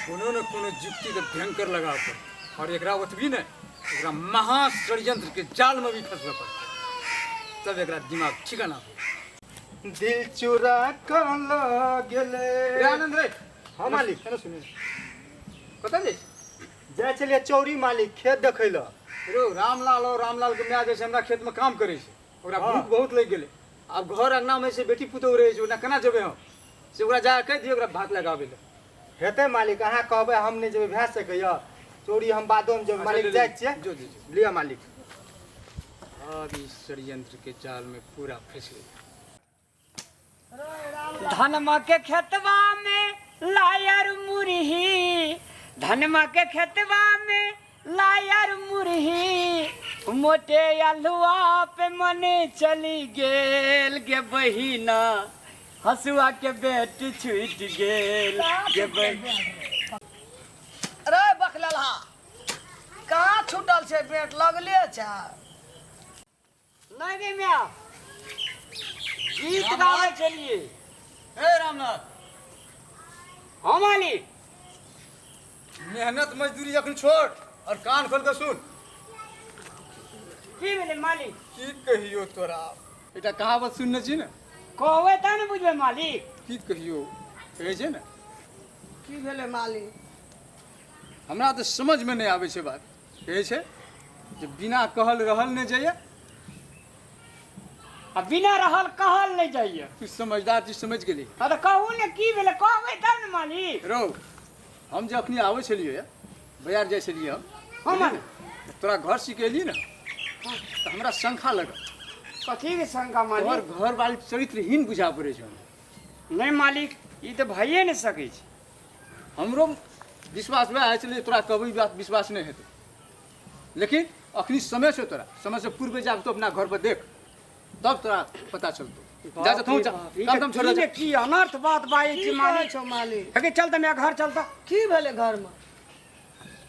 कोनो ने कोनो युक्ति के भयंकर लगाव पड़तै और एकरा ओतबी नहि, एकरा महा षड्यंत्र के जाल में भी फंसबे पड़तै, तब एकरा दिमाग ठिकाना हो। दिल चुरा कऽ लऽ गेलै। रे आनंद रे। हाँ मालिक। केना सुने, कतऽ जाइ छी? जाइ छलियै चौरी मालिक, खेत देखै लए। रो रामलाल और रामलाल के माय जे छै हमरा खेत में काम करै छै, ओकरा हाँ। भूख बहुत लागि गेलै। आब घर अंगना में से बेटी पुतोहु रहै छै, ओना केना जेबै हम? से ओकरा जा कहि दियौ ओकरा भात लगाबै लए। हेतै मालिक, अहाँ कहबै हम नहि जेबै भए सकैए? चोरी हम बादोमे जेबै मालिक। अच्छा, जाइ छियै। जो जो जो। लिअ मालिक। अब इस षड्यंत्र के जाल में पूरा फंस गई। धनमा के खेतवा में लायर मुरही, धनमा के खेतवा में लायर मुरही, मोटे अल्हुआ पे मने चली गेल गे बहिना, हसुआ के बेट छूट गेल गे बहिना। रे बकललहा, कहाँ छूटल छै? बेट लगले छै। नहीं गे म्या, गीत गाबै छलिए। हे रामनाथ। हाँ मालिक। मेहनत मजदूरी अखन छोड़ और कान खोल के सुन। की भेलै मालिक? की कहियो तोरा, एकटा कहावत सुनने छी ने? कहबै तब ने बुझबै मालिक। की कहियो, कहै छै ने। की भेलै मालिक? हमरा तऽ समझमे नहि आबै छै बात। कहै छै जे बिना कहल रहल नहि जाइए आ बिना रहल कहल नहि जाइए। तू समझदार छी, समझ गेली। हाँ तऽ कहू ने की भेलै, कहबै तब ने मालिक। रौ, हम जे अखनी आबै छलियै, बाजार जाइ छलियै हम। हाँ मालिक। तऽ तोरा घर सिकेली ने तऽ हमरा शंखा लगल। कथी के शंका तोहर मालिक? घर वाली चरित्रहीन बुझा पड़ै छै हमरा। नहि मालिक, ई तऽ भइए नहि सकै छै। हमरो विश्वास वएह होइ छलै, तोरा कहबै बात विश्वास नहि हेतै, लेकिन अखनी समय छै तोरा, समय से पूर्वे जाके तू अपना घर पर देख, तब तोरा पता चलतौ। जा जा, जा, ई काम ताम छोड़ की जा। ने की अनर्थ बात बाजै की छी कहै मालिक? छौ मालिक? हे चल तऽ मेरा घर चल तऽ। की भेलै घरमे?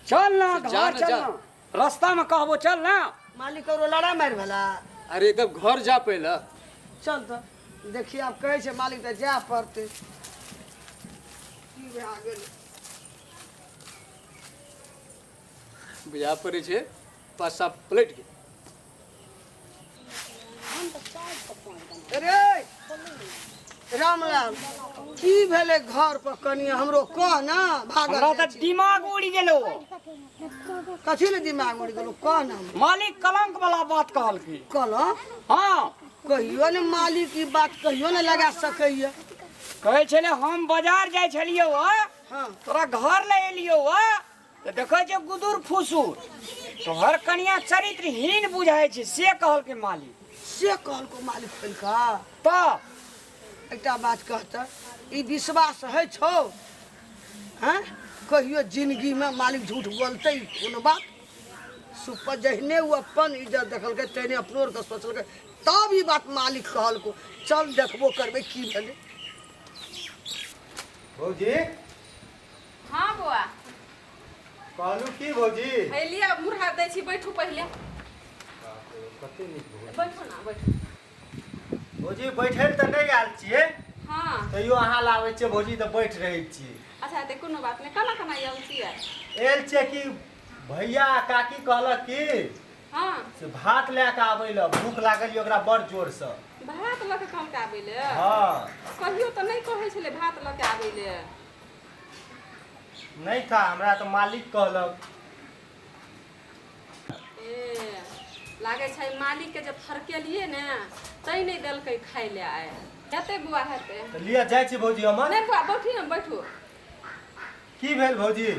चल ना जा घर ना, चल जा। ना, रास्ता में कहबो, चल ना। मालिक ककरो लड़ाइ मारि भेला? अरे तब घर जा पहिले। चल तऽ देखिए, आब कहै छै मालिक तऽ जाय पड़तै। की भए गेलै? बुझा पड़ै छै पासा पलटि गेल। रे रामलाल, की भेलै घर पर? कनि हमरो कह ना, भागल हमरा जाइ तऽ छी। दिमाग उड़ि गेलो। कथी ले दिमाग उड़ि गेलो? कह ना हमरा। मालिक कलंक वाला बात कहलखिन। कहलहुँ? हाँ। कहियो ने मालिक ई बात कहियो ने लगा सकैया। कहै छलै हम बाजार जाइ छलियौ हँ, हाँ। तोरा घर ले एलियौ हँ तऽ देखै छै गुदुर फुसुर, तोहर कनिया चरित्रहीन बुझाइ छै, से कहलकै मालिक। से कहलको मालिक खोलि कऽ? तऽ एकटा बात कहतऽ, ई विश्वास होइ छौ? हँ, कहियो जिंदगीमे मालिक झूठ बोलतै कोनो बात? सुपर जहिने ओ अपन इज्जत देखलकै तहिने अपनो आरके सोचलकै, तब ई बात मालिक कहलको। चल देखबो करबै की भेलै। भौजी। हाँ बौआ। कहलू की भौजी? एलियै, मुरहा दै छी, बैठू पहिले। बाप रे, कते नीक भौजी। बैठू ना, बैठू। भौजी, बैठे लए तऽ नहि आयल छियै। हाँ। तैयो अहाँ लाबै छियै भौजी तऽ बैठ रहै छियै। अच्छा, तऽ कोनो बात नहि। केना केना आयल छियै? आयल छियै कि भैया आ काकी कहलक कि हाँ। से भात लए कऽ आबै लए, भूख लागल यऽ ओकरा बड़ जोरसँ। भात लऽ कऽ कहलकै आबै लए? हाँ। कहियो तऽ नहि कहै छलै भात लऽ कऽ आबै लए। नहि था, हमरा तऽ मालिक कहलक। ए, लागै छै मालिकके जे फरकेलियै ने तैं नहि देलकै खाइ लए आइ। हेतै बौआ, हेतै। तऽ लिअ, जाइ छी भौजी हमर। नहि बौआ, बैठू ने, बैठू। की भेल भौजी?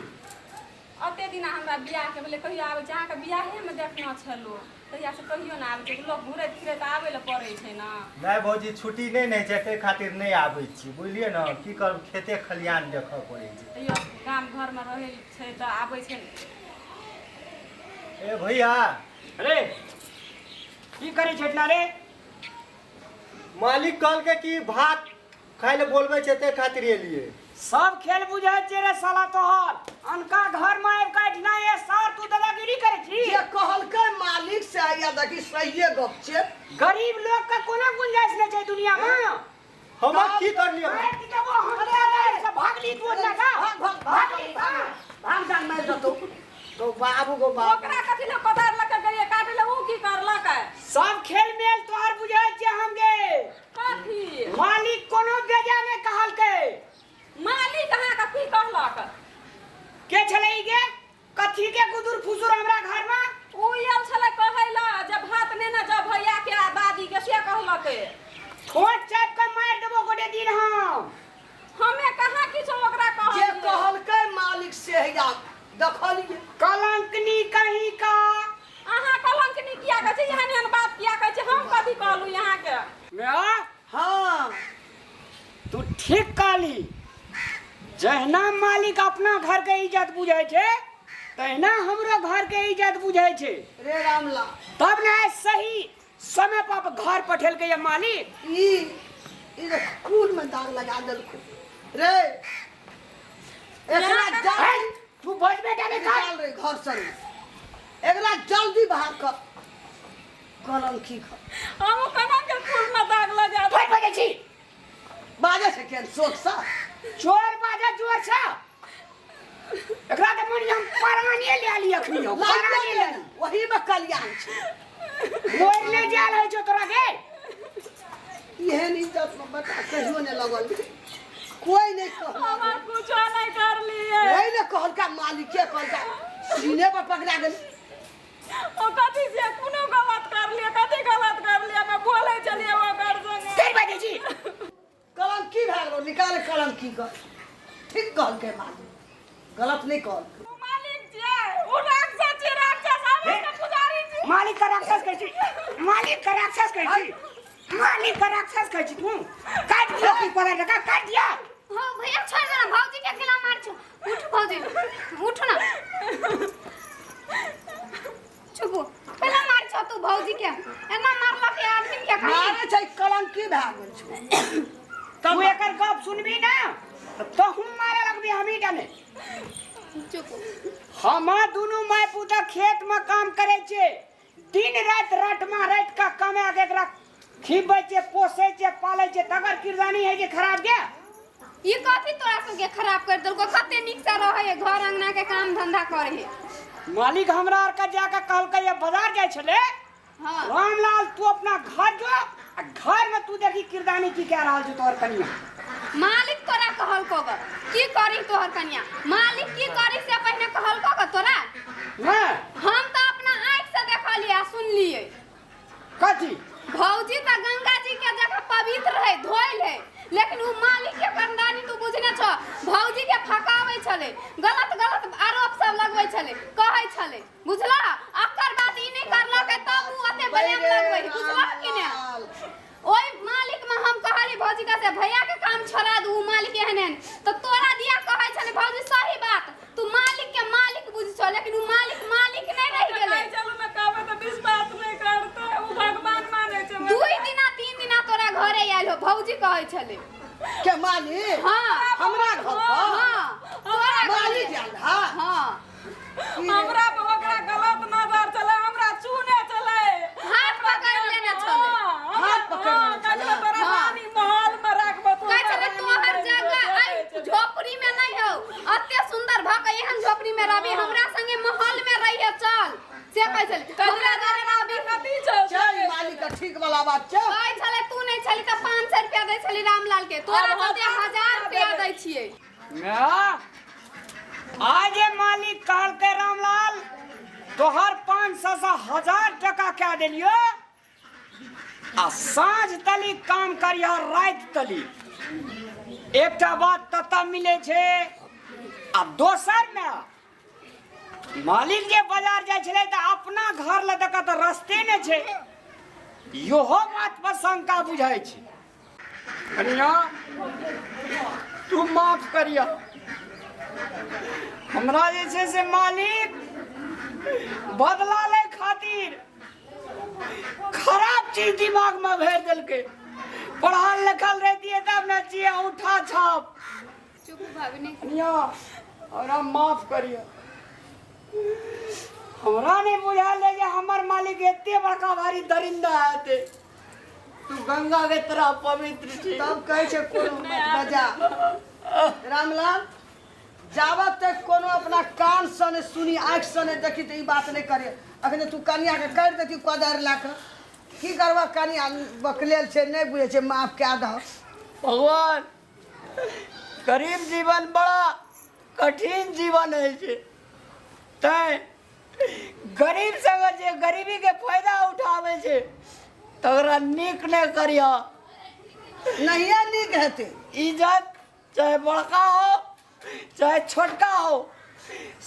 ओते दिना हमरा बियाहके भेलै, कहियो आबै छै? अहाँके बियाहेमे देखना छलहुँ, तहियासँ कहियो नहि आबै छै। लोक घुरैत फिरैत आबै लए पड़ै छै ने। नहि भौजी, छुट्टी नहि ने छै, ताहि खातिर नहि आबै छी, बुझलियै ने? की करब, खेते खलिहान देखऽ पड़ै छै। तैयो गाम घरमे रहै छै तऽ आबै छै। ए भैया। अरे, की करै छै एतना रे? मालिक कहलकै कि भात खाइ लए बोलबै छै, ताहि खातिर एलियै। सब खेल बुझै छै रे साला तोहर। अनका घर में आबि कऽ एहिठिना ये सार तू दादागिरी करै छी? जे कहलकै मालिक से आइया देखी, सहिए गप छै। गरीब लोग के कोनो गुंजाइश नहि छै दुनिया में। हम की करलियै? काटि देबो हम। बाबू गो बाबू। ओकरा कथी ले कोदार लऽ के गेलियै काटै लए, उ की करलकै? सब खेल मेल तोहर बुझै छियै हम गे। कथी? मालिक कोनो बेजा नहि कहलकै। मालिक अहाँके की कहलक? के छलै ई गे? कथी के गुदुर फुसुर हमरा घर में? उ आयल छलै कहै लए जे भात नेने जाउ भैया के आ दादी के, से कहलकै। ठोक चापि के मारि देबो गोटे दिन हम। हमे कहाँ किछो ओकरा जे कहलियै। कहलकै मालिक से हैया देखलियै। कलंकनी कहीं का। अहाँ कलंकनी किया कहै छै? एहन एहन बात किया कहै छै? हम कथी कहलहुँ अहाँके? म्या, हाँ। तू ठीक कहली। जहिना मालिक अपना घर के इज्जत बुझै छै तहिना हमरो घर के इज्जत बुझै छै। रे रामलाल। तब ने सही समय पर घर पठेलकै ये मालिक। ई ई देख खून में दाग लगा देलको रे। एकरा जल्दी हे, तू बजबे के नहीं कर। निकाल रे घर से रे। एकरा जल्दी बाहर कर। कलंकी कर। हम केना के खून में दाग लगा फट बजै छी। बाजै छै केहन शोक सँ। चोर बाजै जोर सँ। एकरा तऽ मन हम पराने ले ली अखनी हम पराने ले ली। वही में कल्याण छै। मोर ले जाल होइ छौ तोरा गे। एहन इज्जत में बता कहियो नहि लगल। कोई नहीं कहलक। हमर कुछो नहीं करलिए। वही ने कहलका मालिके कहलका सीने पर पकड़ा गेल। ओ कथी से कोनो गलत करलिए, कथी गलत करलिए? हमे बोलै छलिए ओकर संगे। फेर बाजै छी। कलंकी भए गेलो, निकाल कलंकी के। ठीक कहलकै मालिक, गलत नहीं कहलकै। उ मालिक छियै, उ राक्षस छियै, राक्षस, हम ओकर पुजारी छी। मालिक के राक्षस कहै छी, मालिक के राक्षस कहै छी, मालिक के राक्षस कहै छी तू। काटि दियौ की पकड़ के, काटि दियौ। हाँ भैया छोड़ देना, भौजी के खिलाफ मार छो। उठ भौजी, उठ ना। चुप, पहला मार छो तू भौजी के। एना मारला के आदमी के खाली। मारे छै कलंकी भए गेल छौ। तू एकर गप सुनबी ना तो हम मारे लगबी हमही जाने। चुप। हम दुनू माय पुता खेत में काम करे छे, दिन रात रट मा रट का कमा के एकरा खिबै छे, पोसै छे, पालै छे, तगर किरदानी है जे खराब के। ई कथी तोरा सबके खराब कर देलको? कते नीक से रहै है, घर अंगना के काम धंधा करे है। मालिक हमरा आर के जाके कहलकै ये बाजार जाय छले। हाँ। रामलाल तू अपना घर जो आ घर में तू देखी किरदानी की कह रहल छौ तोहर कनिया। मालिक तोरा कहलको ग की करी तोहर कनिया? मालिक की करी से पहिने कहलको ग तोरा? ना। हम तो अपना आँख से देखलिए आ सुनलिए। कथी? भौजी तो गंगा जी के जगह पवित्र है, धोइल है, लेकिन उ मालिक के करदानी तू बुझने छो। भौजी के फकाबै छले, गलत गलत आरोप सब लगबै छले, कहै छले, बुझला? अकर बात ई नहीं करलकै तब उ ओते ब्लेम लगबै, बुझला कि ने? ओइ मालिक में हम कहली भौजी का से भैया के काम छोड़ा दू, उ मालिक एहन एहन तो तोरा दिया कहै छले भौजी सही बात, तू मालिक के मालिक बुझ छो, लेकिन उ मालिक मालिक नहीं रहि गेलै। चलू ना कहबै तऽ विश्वास नहीं करतै, उ भगवान मानै छै। 2 दिना 3 दिना तोरा घरे आयल हो भौजी कहै छले। के मालिक? हाँ। हमरा घर पर? हाँ। तोरा घरे। मालिक आयल हा? हाँ। हमरा पर ओकरा गलत नजर छलै, हमरा चूने छलै। हाथ पकड़ लेने छलै। हाँ, हाथ पकड़ लेने हाँ, छलै। तोरा हाँ। रानी महल में राखबो, तू कहै छलै रानी तोहर बनि जगह जेबै। ऐ झोपड़ी में नहीं हो, अते सुंदर भ के एहन झोपड़ी में रहबी, हमरा संगे महल में रहिए चल, से कहै छलै। हमरा घरे रहबी। कथी छौ? चल मालिक के ठीक वाला बात छै। कहै छलै तू नहीं छली तऽ 500 रुपया दै छली रामलाल के, तोरा आब हम चलते 1000 रुपया दै छियै। म्या, आज ये मालिक कहलकै रामलाल तोहर 500 से 1000 टका कए देलियो आ साँझ तली काम करिह राति तली। एकटा बात ततऽ मिलै छै आ दोसर मे मालिक जे बाजार जाइ छलै तऽ अपना घर लए तऽ कतऽ रस्ते नहि छै, इहो बात पर शंका बुझाइ छै। कनिया तू माफ करिया, हमरा जे छै से मालिक बदला लै खातिर खराब चीज दिमाग में भरि देलकै। पढ़ल लिखल रहितियै तब ने छियै औंठा छाप। चुप भाभी नहीं। कनिया हमरा माफ करिया, हमरा नहीं बुझायल जे हमर मालिक एते बड़का भारी दरिंदा हेतै। तू गंगा के तरह पवित्र छी। तब कहै छै कोनो मत बजा। रामलाल जाबत तक कोनो अपना कान से नहि सुनी, आँखि से नहि देखी, तऽ ई बात नहि करे। अखने तू कनियाके करि देती कोदारि लए कऽ, की करबह? कनिया बकलेल छै, नहि बुझै छै, माफ कए दह। भगवान, गरीब जीवन बड़ा कठिन जीवन होइ छै, तैं गरीब संगे जे गरीबीके फायदा उठाबै छै तकरा नीक नहि करिह। नहिए नीक हेतै। इज्जत चाहे बड़का हो चाहे छोटका हो,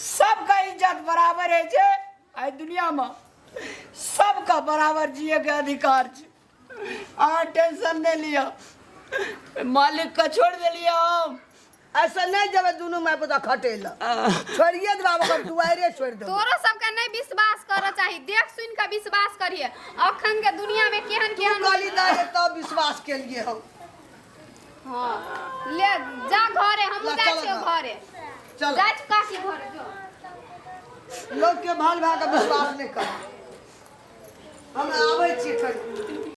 सबके इज्जत बराबर होइ छै। एहि दुनियामे सबके बराबर जियैके अधिकार छै। अहाँ टेंशन नहि लिअ, मालिकके छोड़ि देलियै हम। ऐसे नहि जेबै दुनू माय पुता खटै लए, छोड़िए देबै आब, ओकर दुआरे छोड़ि देबै। तोरो सबके नहि विश्वास करऽ चाही, देख सुनि कऽ विश्वास करिहे। अखन के दुनिया में केहन तू केहन कहली दाइ तब विश्वास केलिए हम। हाँ, ले जा घरे, हमहूँ ला, जाइ चल छियौ घर। घरे। चल। जाइ छी काकी घरे, जो। लोक के भाल भए कऽ विश्वास नहि कर। हम आबै छी कनि।